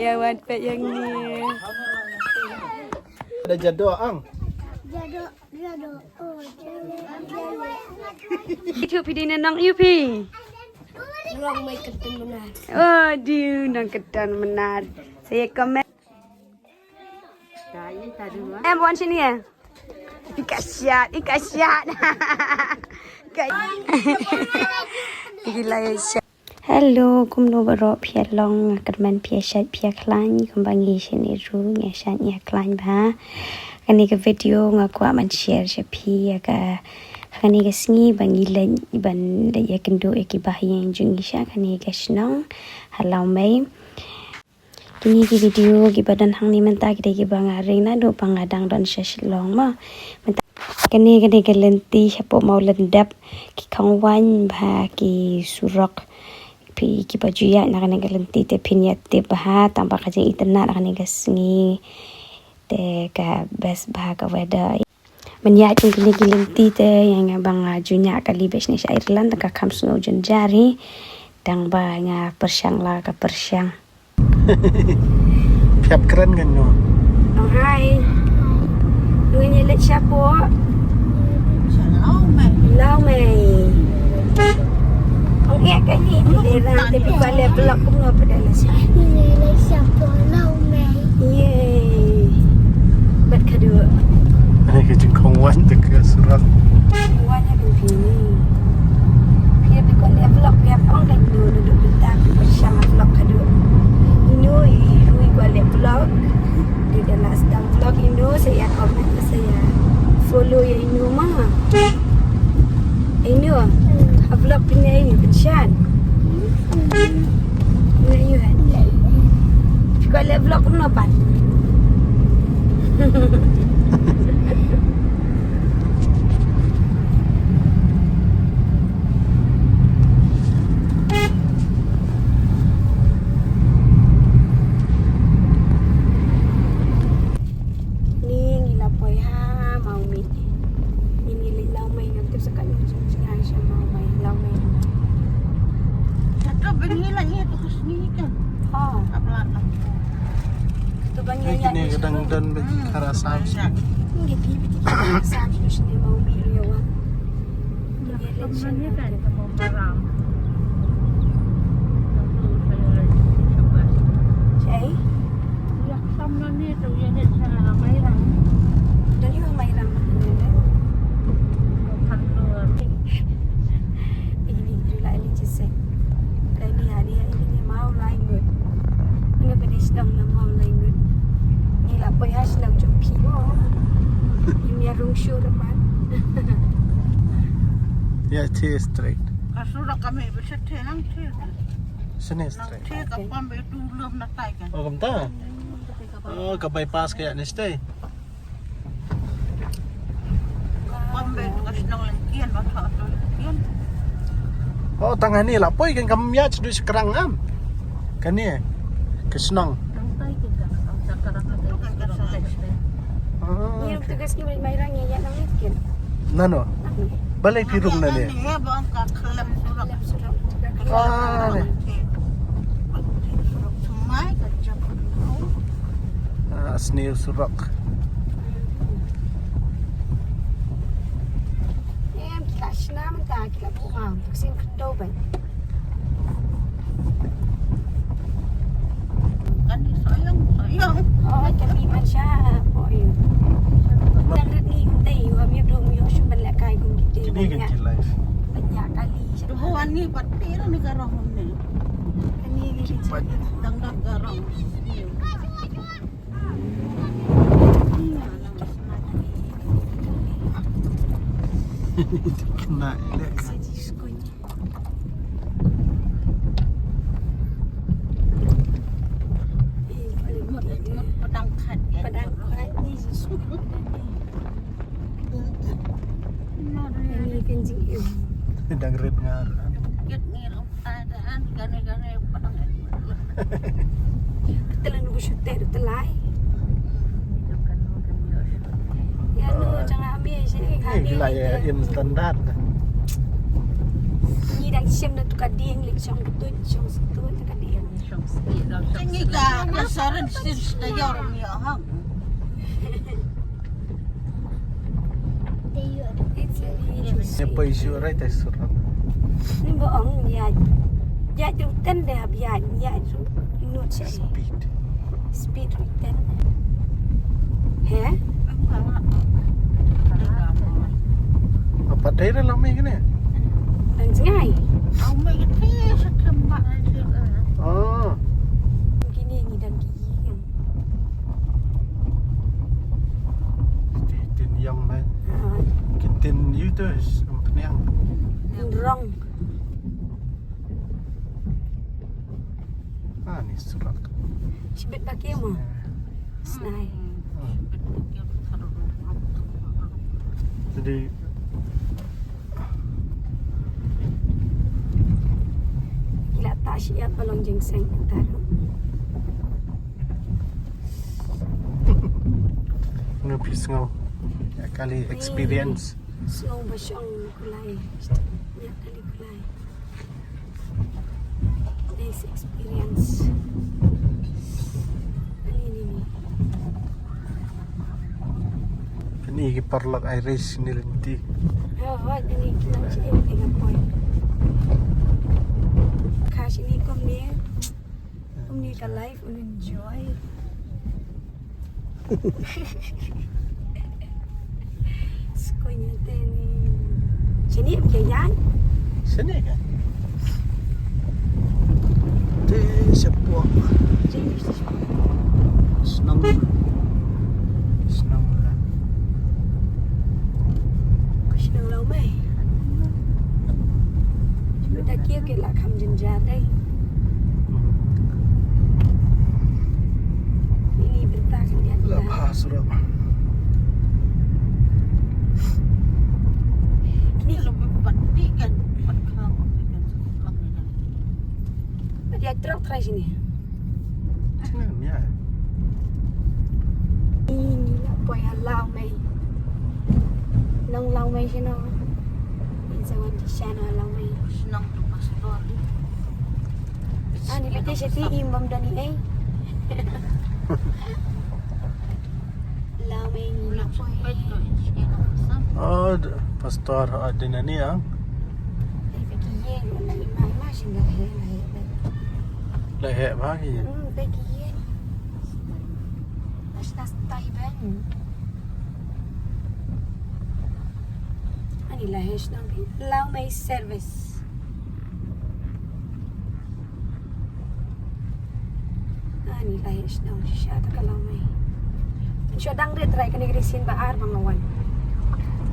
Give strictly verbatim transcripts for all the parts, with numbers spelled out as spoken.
Ïa wan peit ïa ngi. Ada jadok ang. Jadok, jadok. Oh, jadok. Itu phi dei na nong ïu phi. Nong mai ketan Mnar. Oh, diu nong ketan Mnar. Saya komen. Em wan sini ya. Ika siat, ika siat. Ika. Gila ya siat. Hello, kumno baroh phi ïa long, nga kyrmen phi ïa shait phi ïa khlaiñ, kumba ngi shane ruh ngi ïa shait ngi ïa khlaiñ bha. Kane ka video nga kwah ban share sha phi ïa ka, kane ka sngi ba ngi leit ban leit ïa kynduh ïa ki bahaïing jong ngi sha kane ka shnong ha Lawmei. Kine ki video kiba don hangne mynta ki dei kiba nga ring naduh ba nga dang don sha Shillong mo. Mynta kane ka dei ka lynti shapoh Mawlyndep, ki khongwaiñ bha ki surok. Phi kiba ju ïaid na kane ka lynti te phin ïa tip bha tang ba ka jingitynnad na kane ka sngi. Te ka best bha ka weather. Ban ïaid kum kine ki lynti te ïa nga ba nga ju ñiah kali beit shane sha Ireland, tang ka kham sngew jynjar hi. Tang ba nga pyrshang la ka pyrshang. Phi hap kren ngan no. Oh, hi. Ngin ïa leit shapoh Lawmei. Ong ïa kane ni, ni ran te phi kwah leh vlog kumno pat da leh sha. Ni leh shapoh Lawmei. Yay. Bad kadu. Ai ka jingkhongwaiñ te ka surok. Khongwaiñ ha phi ni. Phi phi kwah leh vlog phi hap ong kadu, naduh mynta phi pyrshang vlog kadu. Ino i ruh i kwah leh vlog. Dei da la sdang vlog ino sa ïa comment sa ïa follow ïa ino ma. Ino. Ha vlog phi ne ino pynshad. Ne ino. Phi kwah leh vlog kumno pat. Ni ngi la poi ha Mawmih. Ni ngi leit Lawmei, ngam tip sa katno jingjngai sha Mawmei, Lawmei. Kata ba ngi la ngi tu ka sngi kan. Ha. Ap la ap. Tu ba ngi. Ai, la kine ngi ka dang don ba ki khara sam. Ngi di ba ki khara sam sha Mawmih ri wan. Ngi leit sha. Mairang. Cei? Ïa, sam na ni tu ïa ni sa Mairang. Don ïa Mairang. Kan tu. Ini tu lah ini jese. Ini hari ini mau lain. Nga pyndonkam na Mawlai ngut. Ngi la poi ha shnong jong phi. Ngim ïa rung shuh ruh pat. Ïa, te straight. Ka surok ka mih beit sha te nang te. Shane straight. Te ka pom beit tu lum na tai kan. Oh, kumta? Oh, ka bypass ka ïa ne stay. Pom beit ka shnong Lyngkien, ba thoh to Lyngkien. Oh, tang hangne la poi kan, kam ïa shu skrang am. Kane ka shnong. Tang tai kan ka shnong, ka shnong. Oh, okay. Ïa, tu ka shnong Mairang ïa, ïa nang Lyngkien. Nano? Balei phi rung nane? Nane, ba ka khlem surok. Khlem surok. Ah, ne. Surok. Mai ka jap. Ah, sniew surok. Em, ki la shna mynta, ki la buh ma, buh sien khyndew beit. Kan ni soyong, soyong. Oh, kan ni man sha, oh, ïa. Dang rit ni kumta, ïa, ïa, ïa, ïa, shu ban lehkai kum kita. Kini kan ki lai. Ban ïa kali. Tu buan ni pat ti ni ka rong ni. Kan ni ni. Dang dang ka rong. Kena elek. Padang khat. Padang khat ni. Ni kan jing. Dang rit ngar. Kit ngi. Telan u shu ter telai. Ya no, jang ami sih. Hai, kami gila ya, im standar. Ni dang shim na tu ka ding, lik shong tu, shong tu ka ding. Ngi ka ka saran sin sta yor mi ha. It's really interesting. Ïa poi shuh right, ai surat. Ni ba ong ïa. Ïa tu ten deh hap ïa, ïa tu. Nut sha. Speed. Speed tu ten. He? Apa dei dah lama gini? Dang jngai. Oh. Kine ngi dang ki ïing. Ki tin ïong mai. Ah. Ki tin ïu tu, em pynïang. Rong. Ah, ni surat. Shibit ba ki mo. Snai. Ah. Jadi, ila ta shi ïa ba long jingïaseng tar. Nga phi sngew. Ïa kali experience. Sngew ba shong kulai. Ïa kali kulai. Nice experience. Ani ni ni. Kane ki paralok Irish ni lynti. Oh, oh, kane ki nang chi em ki nga poi. Ka shi ni kumne. Kumne ka life un enjoy. Skoin te ni. Sini em ke yan? Sini ke? Te shapoh. Sini shapoh. Shnong. Shnong ka. Ka shnong Lawmei. Shnong da kia ke la kham jynjar dei. Ini bynta kan dia. La bha surap. Ini lebih empat ni kan, empat kelang, empat kelang ni kan. Dia truk try sini. Sini ya. Ini la poi ha Lawmei. Nong Lawmei sini. Ini zaman di sana Lawmei. Shnong tu pastor. Ani pete siti im bam dani ei. Lawmei ni la poi. Oh, pastor, ah, dina ni ang. Ei, peki ye, la ima, ima shin la he, la he. La he ba ki. Hmm, peki ye. Mas nas tai ban. Ani la he shnong bi. Lawmei service. Ani la heh shnong shisha ta ka Lawmei. Shu dang rit trai kane ka dei sien ba ar ba nga wan.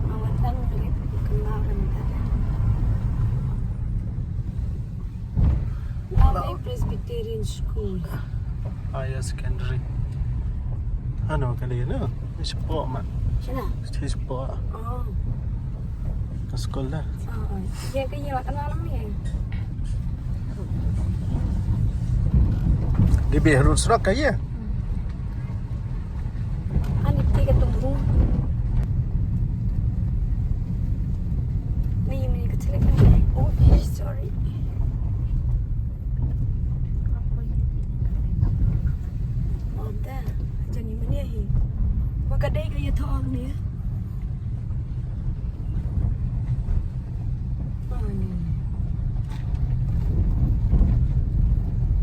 Nga wan dang rit ka Lawmei mynta. Lawmei Presbyterian School. Higher Secondary. Ano ka dei no? Shapoh ma. Shana? Shapoh. Oh. Ka skul da. Oh, oh. Ye ka ye la ka la lang ye. Di beh rut srak ka ye. Ani ti ka tung ru. Ni mani ka tele ka ni. Oh, sorry. Oh, da. Jani mani hi. Wa ka dei ka ye thong ni. Oh, ni.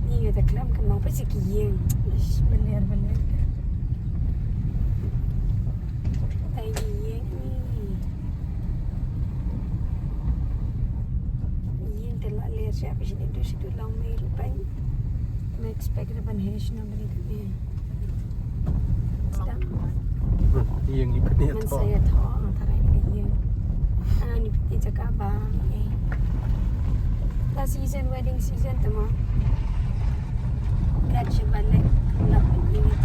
Ni nga ta klam ka nong pa si ki ïing. Ish, bener, bener. Ai, ki ïing ni. Ïing te la ler sha, pa shi ni tu shi tu Lawmei ruh pai. Me expect da ban heh shnong ni tu ni. Sdang. Ïing i pynïaid. Man sa ïathoh, nga tharai ka ïing. Ah, ni pynïaid jaka ba, eh. La season, wedding season te mo. Kat shi ban leh, la pynïaid.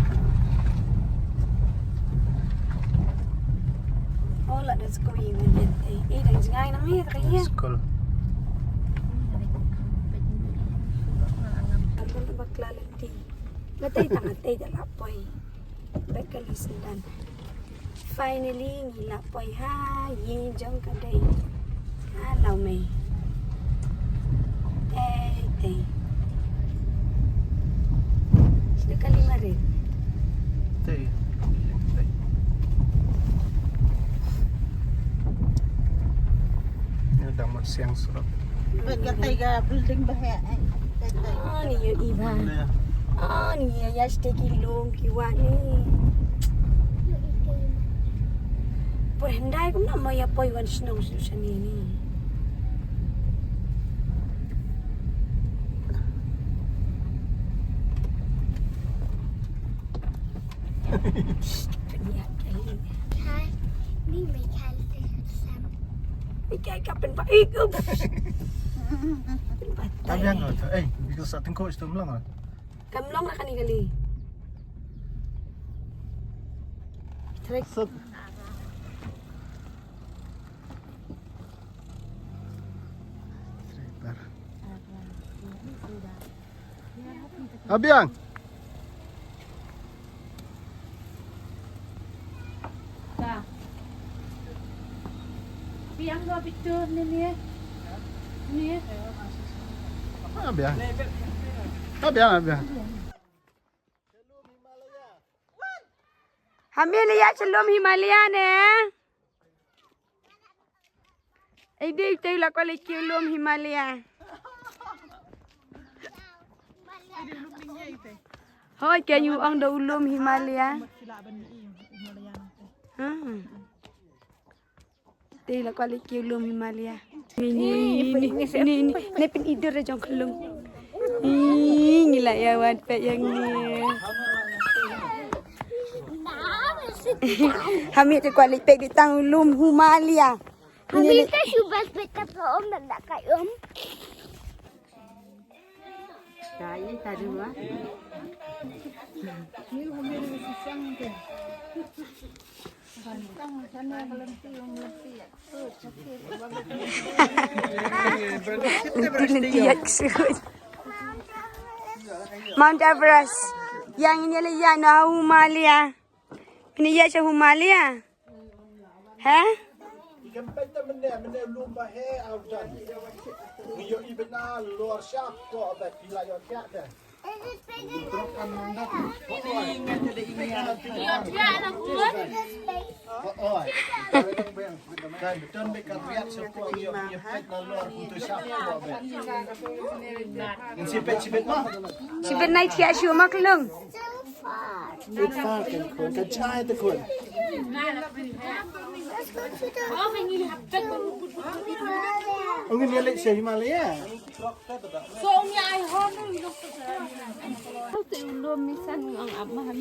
Oh, la da skul ïing mynta. Eh, eh, dang jngai nang ïa ka ïing. Skul. Bakla lynti. Nga tei tang, nga tei da la poi. Bad ka list dan. Finally ngi la poi ha ïing jong ka dei. Ha Lawmei. Tei tei. Kali marit. Te. Ni dang mat siang surok. Ba ka tai ga building ba he. Ah, ni ïohi ba. Ah, ni ïa ïa sdei ki lum ki wah ni. Por hyndai kumno mo ïa poi wan shnong shnong shane ni. Pynïap ïa i. Hi. Ni me kai te sam. Me kai ka pynba ik. Pynba. Ka biang ko to. Eh, because sa tengko sto mlong. Kam long la kane kali. Trek. Sut. Abiang. Ka. Biang ga picture ni ni. Ni. Abiang. Abiang, abiang. Hami ïa sha lum Himalaya ne. Ei dei te la kwah leit kiew lum Himalaya. Hoi, ken ïa u ong da u lum Himalaya. Hmm. Te la kwah leit kiew lum Himalaya. Ni ni ni ni ni ni pyn idur jong ka lum. Ih, ngi la ïa wan peit ïa ngi. Hami te kwah leit peit tang u lum Himalaya. Hami te shu bas peit ka om da ka om. Mount Everest. Ïa ngin ïa leit ïa na Himalaya. Ngin ïa sha Himalaya. Ha? Shibit nai thiah shuh ma ka lung. Ka jai te khun. Ong ngi leit sha Himalaya.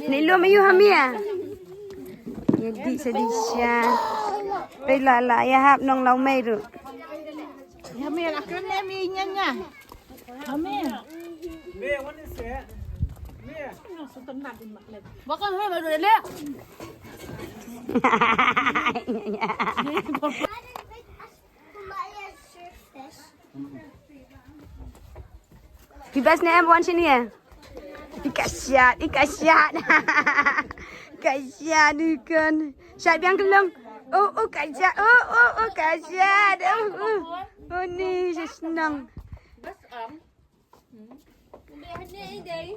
Ni lum ayu Hamia. Ïa dih sa dih sha. Peit la la ïa hap nong lau mei ruh. Hamia la kren ne mi nyan nya. Hamia. Bakal ha baru le. Phi best ne em wan shini eh. Phi ka shad, i ka shad. Ka shad i kan. Shad biang ka long. Oh, oh, ka shad. Oh, oh, oh, ka shad. Oh, oh. Oh, ni shnong.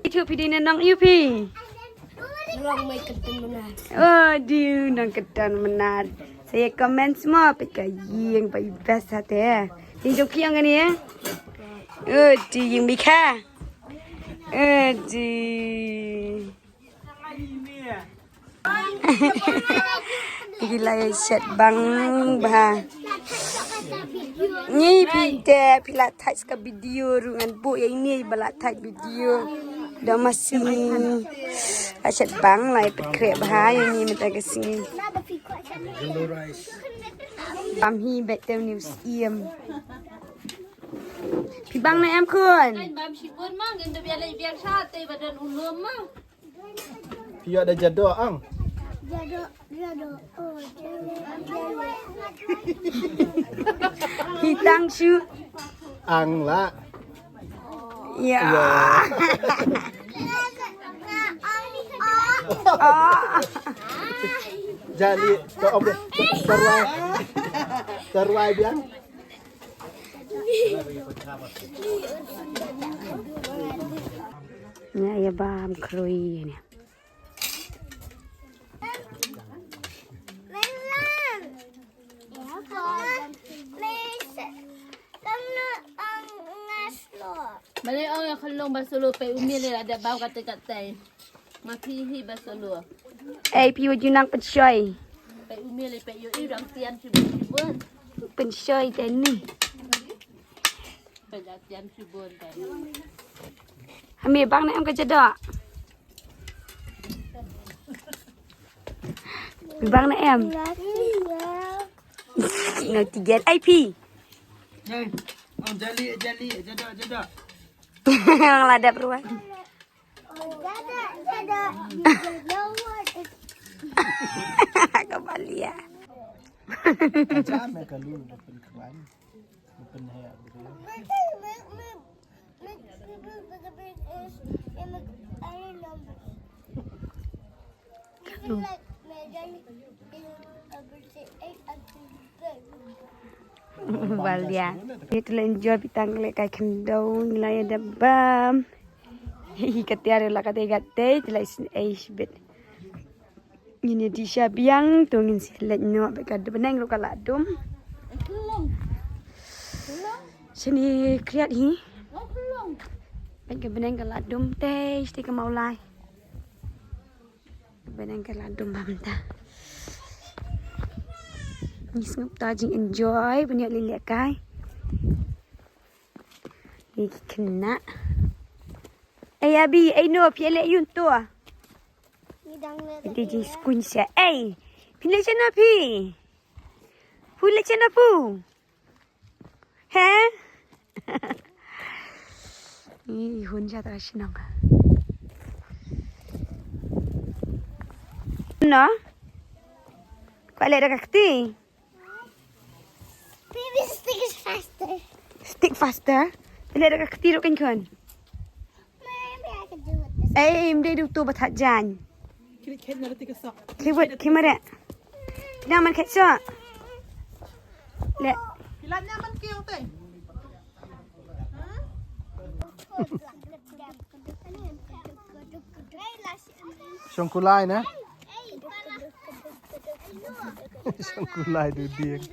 Itu phi dei na nong ïa phi. Nong mai kyrteng Mnar. Oh, diu nong kyrteng Mnar. Sa ïa comment mo peit ka ïing ba i best ha te. Ïing jong phi ong kane eh. Oh, diu ïing bikha. Oh, diu. Phi la ïa shet bang bha. Ngi phi te phi la thait ka video ruh ngan buh ïa ine ba la thait video. Da ma sngi. La shet bang la ïa peit khreh bha ïa ngi mynta ka sngi. Bam hi bet te u niu siem. Phi bang na em khun. Bam shibun ma ngan da bia leit biang sha te ba don u lum ma. Phi ïoh da jado ang. Jado, jado. Oh, jado. Hi tang shu. Ang la. Ya. Ya. Oh. Jali to om terwai. Terwai biang. Nya Ïa bam khrui ne. Balei ong ïa ka long ba sulu pei u mil ïa da bau kata kata. Ma phi hi ba sulu. Ei phi wa ju nang pynshoi. Pei u mil pei ïa u dang tian shi bun shi bun. Pynshoi te ni. Pei da tian shi bun te. Hami bang na em ka jadok. Bang na em. No tiget ai phi. Hey, oh, jali, jali, jadok, jadok. Ang ladap ruan. Kabalia. Acha me kalu, open kwan. Open hair. Kalu. Balia. Ito la enjoy bitang le kai kendo nila ya da bam. Hi katiar la kate kate tila isin eish bit. Ngin ïa dih sha biang to ngin sa leit noh bad ka bneng ruh ka la dum. Shane khriat hi. Bad ka bneng ka la dum te shatei ka mawlai. Ka bneng ka la dum bha mynta. Ngi sngewbha jing enjoy ban ïoh leit lehkai. Ngi ki khynnah. Ei Abi, ei no phi leh ïun to. Phi dei jingskun sha. Ei, phi leh shano phi? Phi leh shano phi? He? Ih, hun sha ta shnong. No? Kwah leh da ka kti? Baby, stick is faster. Stick faster? Leh da ka kti ruh kan khun. Maybe I could do it this Ei, im dei du tu ba thah jan. Khit khit na ti ka sok. Khit wet khit mare. Na man khit sok. Le. Kilat na man kiang te. Shong kulai na. Shong kulai du dieng.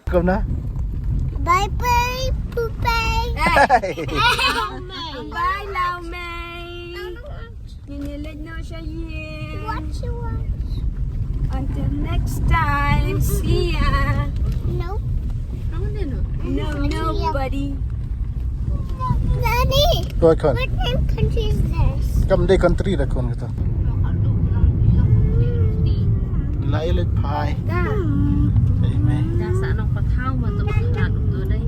Kumno? Bye bye, Poopy. Hey. Bye, Lau Mei. Ngin ïa leit noh sha ïing. What you want? Until next time. See ya. No. No, nobody. Daddy, What kind? What kind of country is this? Kam dei country da khun kata. Lai leit phai. Dei me. Da sa nong pathaw ma tu khalat tu dei.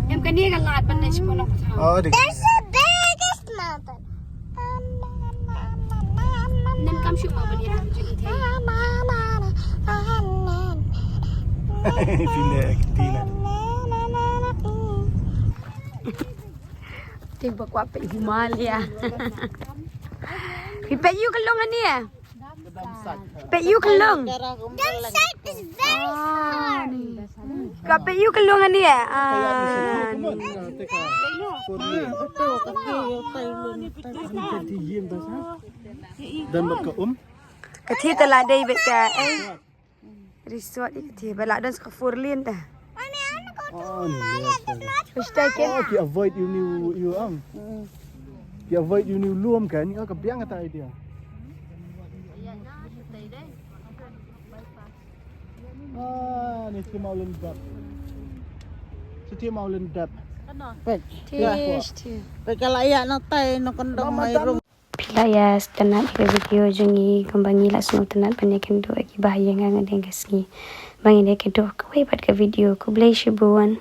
Em kane ka lad ban dei sha nong pathaw. Oh, dei. There's the biggest mountain. Nen kam shu ma ban ïa ju i thei. Phi leh kti na. Te ba kwah peit Himalaya. Phi peit ïa u kyllung hangne. Peit ïa u kyllung. Dump site is very far. Ka peit ïa u kyllung hangne. Ah. Dan bad ka um. Ka thie te la dei bad ka, eh. Resort ïa ka thie ba la don sa ka four lane ta. Mami, I wanna go to Himalaya. There's not First time. Oh, ki avoid ïa une u, ïa u ang. Ki avoid ïa une u lum kan, ka biang kata idea. Ah, ne shi Mawlyndep. Shi Mawlyndep. Peit. Tish, tish. Peit ka la ïa na tai na kondong mai rum. Phi la ïa sngewtynnat ïa ka video jong ngi, kumba ngi la sngewtynnat ban ïa kynduh ïa ki ba ha ïing ha ngi dang ka sngi. Ba ngi dang kynduh kawei pat ka video. Khublei shibun.